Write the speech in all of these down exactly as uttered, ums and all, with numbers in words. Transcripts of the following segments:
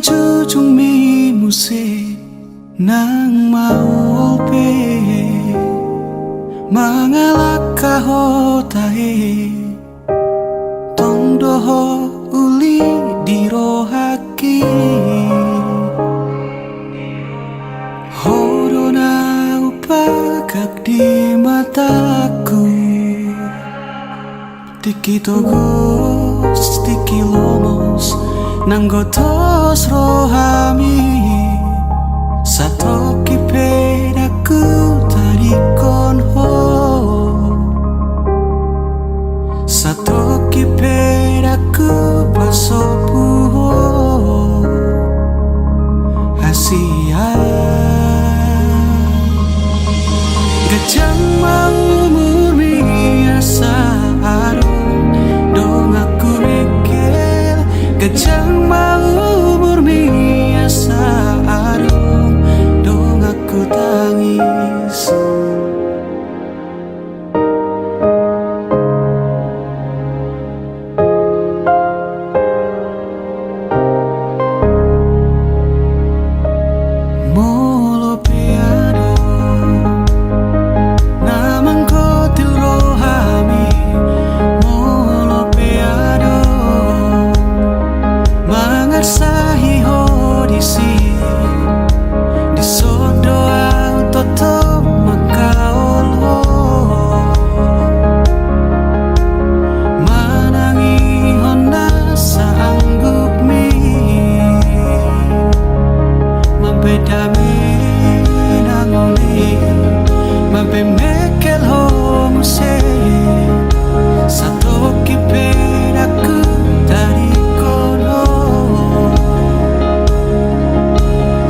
Jujungmi muse nang maol pe mangalangka ho tahe. Tong do ho uli di rohangki. Ho do na hupangkap di matangku. Tingki togos, tingki lomos, nang gotos rohami. Satongkin pe ndang hutadingkon ho. Satongkin pe ndang hupasobu ho. Hasian. Ganjang ma umurmi asa adong donganku mengkel. Ganjang ma umurmi asa adong donganku tangis. Molo pe adong na manggotil rohami, molo pe adong mangarsahi ho disi, dison do ahu tongtong mangkaol ho. Manangihon na saanggupmi. Mambahen dame na uli, mambahen mengkel ho muse. Satongkin pe ndang hutadingkon ho.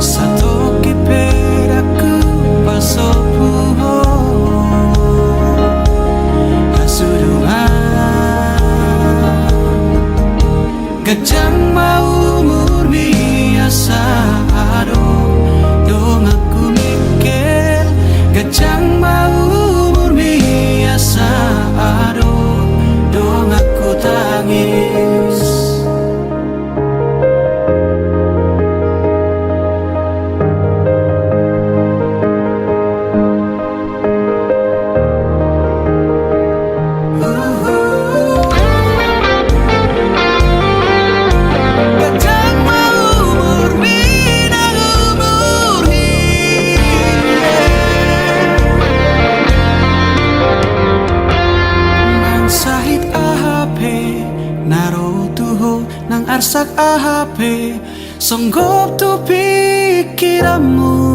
Satongkin pe ndang hupasobu ho. Hasudungan. Ganjang ma umurmi asa adong donganku mengkel. Ganjang ma umurmi asa adong donganku tangis. Ganjang ma umurmi na umur hian. Nang sahit aha pe na ro tu ho, nang arsak aha pe songgop tu pingkiranmu.